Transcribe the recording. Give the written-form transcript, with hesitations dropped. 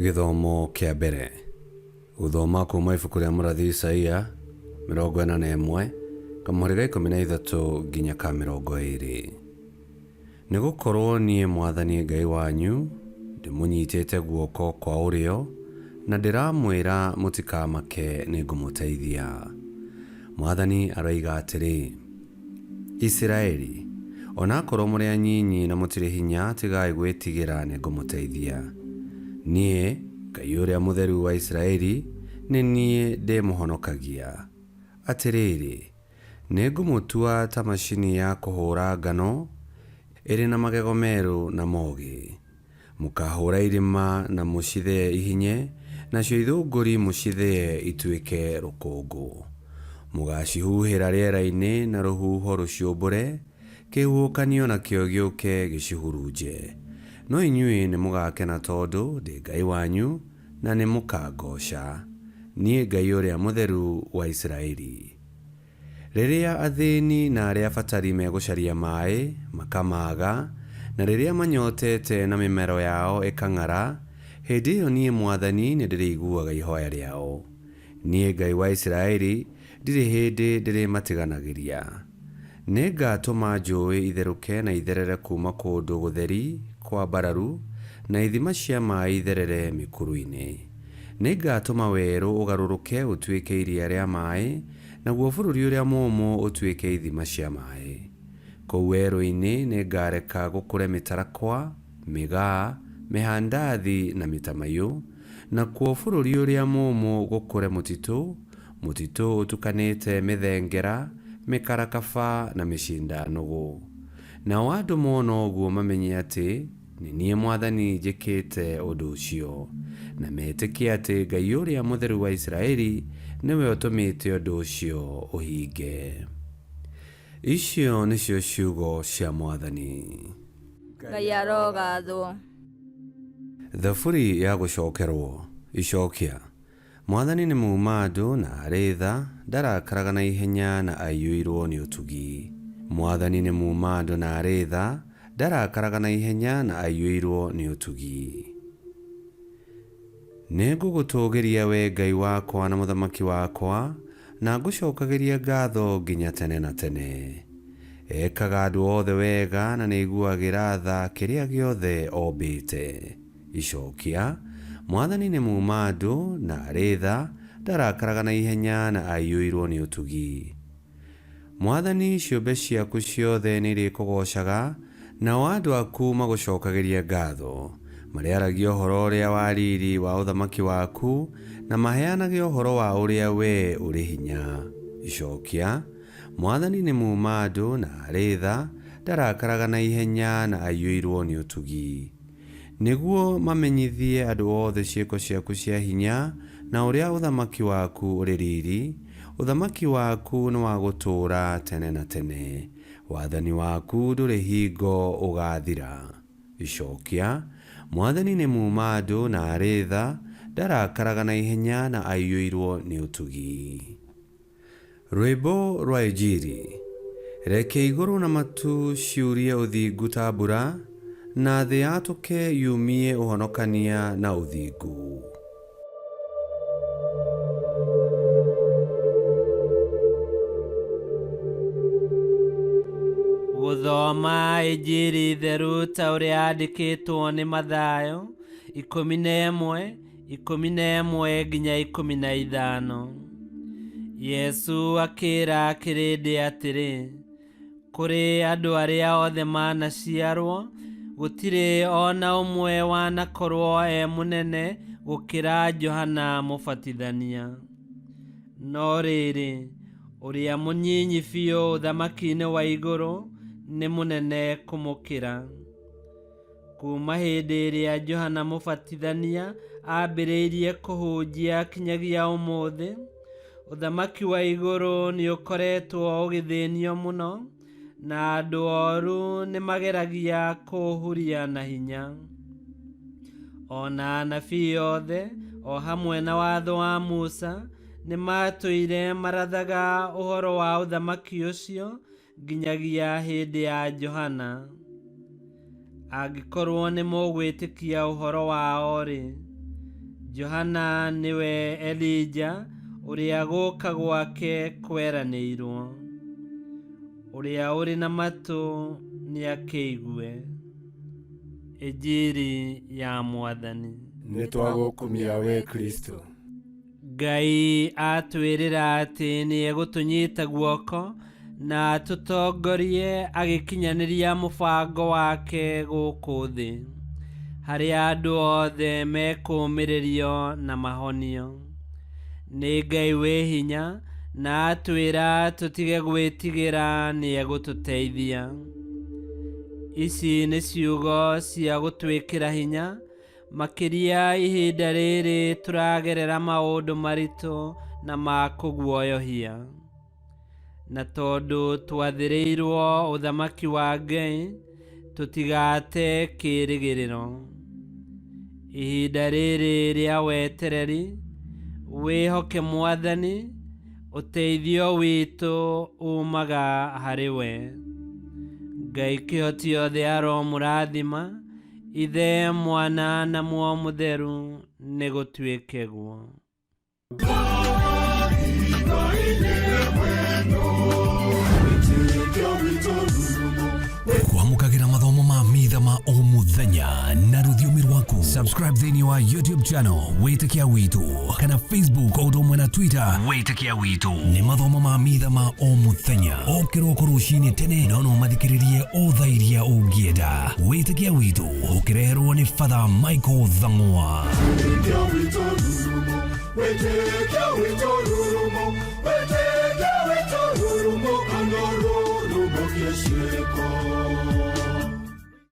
Gĩthomo kĩa mbere. Gũthoma kuuma ibuku rĩa mũrathi Isaia 41, kamũhari ga 13 nginya ka 20. Nĩ gũkorwo niĩ mwathani Ngai wanyu ndĩmũnyiitĩte guoko kwa ũrĩo, na ndĩramwĩra mũtikamake nĩngũmũteithia. Mwathani aroiga atĩrĩ, Isiraeli, o na akorwo mũrĩ anyinyi na mũtirĩ hinya, tigai gwĩtigĩra nĩngũmũteithia. Niĩ, Ngai ũrĩa Mũtheru wa Isiraeli, nĩ niĩ ndĩmũhonokagia. Atĩrĩrĩ, nĩngũmũtua ta macini ya kũhũũra ngano, ĩrĩ na magego merũ na mogĩ. Mũkaahũũra irĩma na mũcithĩe ihinye, nacio ithũngũri mũcithĩe ituĩke rũkũngũ. Mũgaacihuuhĩra rĩera-inĩ na rũhuho rũciũmbũre, kĩhuhũkanio nakĩo gĩũke gĩcihurunje. No inyuĩ nĩmũgakena tondũ ndĩ Ngai wanyu, na nĩmũkangooca, niĩ Ngai Ũrĩa Mũtheru wa Isiraeli. Rĩrĩa athĩni na arĩa abatari megũcaria maĩ, makamaaga, na rĩrĩa manyotete na mĩmero yao ĩkang'ara, hĩndĩ ĩyo niĩ mwathani nĩndĩrĩiguaga ihooya rĩao. Niĩ Ngai wa Isiraeli ndirĩ hĩndĩ ndĩrĩmatiganagĩria. Nĩngatũma njũũĩ itherũke na itherere kuuma kũndũ gũtheri kwambararu, na ithima cia maĩ itherere mĩkuru-inĩ. Nĩngatũma werũ ũgarũrũke ũtuĩke iria rĩa maĩ, naguo bũrũri ũrĩa mũũmũ ũtuĩke ithima cia maĩ. Kũu werũ-inĩ nĩngareka gũkũre mĩtarakwa, mĩgaa, mĩhandathi na mĩtamaiyũ, nakuo bũrũri ũrĩa mũũmũ gũkũre mũtitũ, mũtitũ ũtukanĩte mĩthengera, mĩkarakaba na mĩcindanũgũ. Nao andũ mona ũguo mamenye atĩ Nĩ niĩ mwathani njĩkĩte ũndũ ũcio, na metĩkie atĩ Ngai ũrĩa Mũtheru wa Isiraeli nĩwe ũtũmĩte ũndũ ũcio ũhinge. Icio nĩcio ciugo cia mwathani. Ngai arogathwo. Thaburi ya gũcokerwo. Icokia. Mwathani nĩ muuma andũ na arĩ tha, ndarakaraga na ihenya na aiyũirwo nĩ ũtugi. Mwathani nĩ muuma andũ na arĩ tha, ndarakaraga na ihenya na aiyũirwo nĩ ũtugi. Nĩngũgũtũũgĩria wee Ngai wakwa na Mũthamaki wakwa, na ngũcookagĩrie ngaatho nginya tene na tene. Ekaga andũ othe wega na nĩaiguagĩra tha kĩrĩa gĩothe ombĩte. Icokia, Mwathani nĩ muuma andũ, na arĩ tha, ndarakaraga na ihenya na aiyũirwo nĩ ũtugi. Mwathani, ciũmbe ciaku ciothe nĩirĩkũgoocaga, nao andũ aku magũcookagĩrie ngaatho. Marĩaragia ũhoro ũrĩa wa riiri wa ũthamaki waku, na maheanage ũhoro wa ũrĩa wee ũrĩ hinya. Icokia, Mwathani nĩ muuma andũ, na arĩ tha, ndarakaraga na ihenya na aiyũirwo nĩ ũtugi. Nĩguo mamenyithie andũ othe ciĩko ciaku cia hinya, na ũrĩa ũthamaki waku ũrĩ riri, ũthamaki waku nĩ wa gũtũũra tene na tene, wathani waku ndũrĩ hingo ũgaathira. Icokia, Mwathani nĩ muuma andũ na arĩ tha, ndarakaraga na ihenya na aiyũirwo nĩ ũtugi. Rwĩmbo rwa Injiri. Reke igũrũ na matu ciurie ũthingu ta mbura, na thĩ yatũke yumie ũhonokania na ũthingu. Gũthoma Injiri theru ta ũrĩa yandĩkĩtwo nĩ Mathayo, 11, 11 nginya 15. Yesu akĩra kĩrĩndĩ atĩrĩ, Kũrĩ andũ arĩa othe manaciarwo, gũtirĩ o na ũmwe wanakorwo e mũnene gũkĩra Johana Mũbatithania. No rĩrĩ, ũrĩa mũnyinyi biũ ũthamaki-inĩ wa igũrũ nĩ mũnene kũmũkĩra. Kuuma hĩndĩ ĩrĩa Johana Mũbatithania aambĩrĩirie kũhunjia kinyagia ũmũthĩ, ũthamaki wa igũrũ nĩ ũkoretwo ũgĩthĩnio mũno, na andũ oru nĩ mageragia kũũhuria na hinya. O na anabii othe, o hamwe na watho wa Musa, nĩ maatũire marathaga ũhoro wa ũthamaki ũcio nginyagia hĩndĩ ya Johana. Angĩkorwo nĩ mũgwĩtĩkia ũhoro wao-rĩ, Johana nĩwe Elija ũrĩa gũka gwake kweranĩirwo. Ũrĩa ũrĩ na matũ nĩakĩigue. Injiri ya Mwathani. Nĩ twagũkumia we Kristo. Ngai atwĩrĩra atĩ nĩegũtũnyita guoko na atũtongorie agĩkinyanĩria mũbango wake gũkũ thĩ, harĩa andũ othe mekũũmĩrĩrio na mahonio. Nĩ Ngai wĩ hinya na atwĩra tũtige gwĩtigĩra nĩegũtũteithia. Ici nĩ ciugo cia gũtwĩkĩra hinya makĩria ihinda rĩrĩ tũragerera maũndũ maritũ na ma kũguoyohia. Na tondũ twathĩrĩirwo ũthamaki wa Ngai, tũtigate kĩĩrĩgĩrĩro. Ihinda rĩrĩ rĩa wetereri, wĩhoke Mwathani, ũteithio witũ umaga harĩ we. Ngai kĩhoti othe aromũrathima, Ithe, Mwana na Muoyo Mũtheru, nĩgũtuĩke guo. Kwamũkagĩra mathomo ma mitha ma o mũthenya na rũthiomi rwaku. Subscribe thĩinĩ wa YouTube channel Wĩtĩkia Witũ kana Facebook o ũndũ ũmwe na Twitter Wĩtĩkia Witũ. Nĩ mathomo ma mitha ma o mũthenya o kĩroko rũcinĩ tene, no no mathikĩrĩrie o thaa iria ũngĩenda. Wĩtĩkia Witũ ũkĩreherwo nĩ Father Michael Thang'wa. Wĩtĩkia witũ rurumo, wĩtĩkia witũ rurumo, kana rurumo kĩciĩko.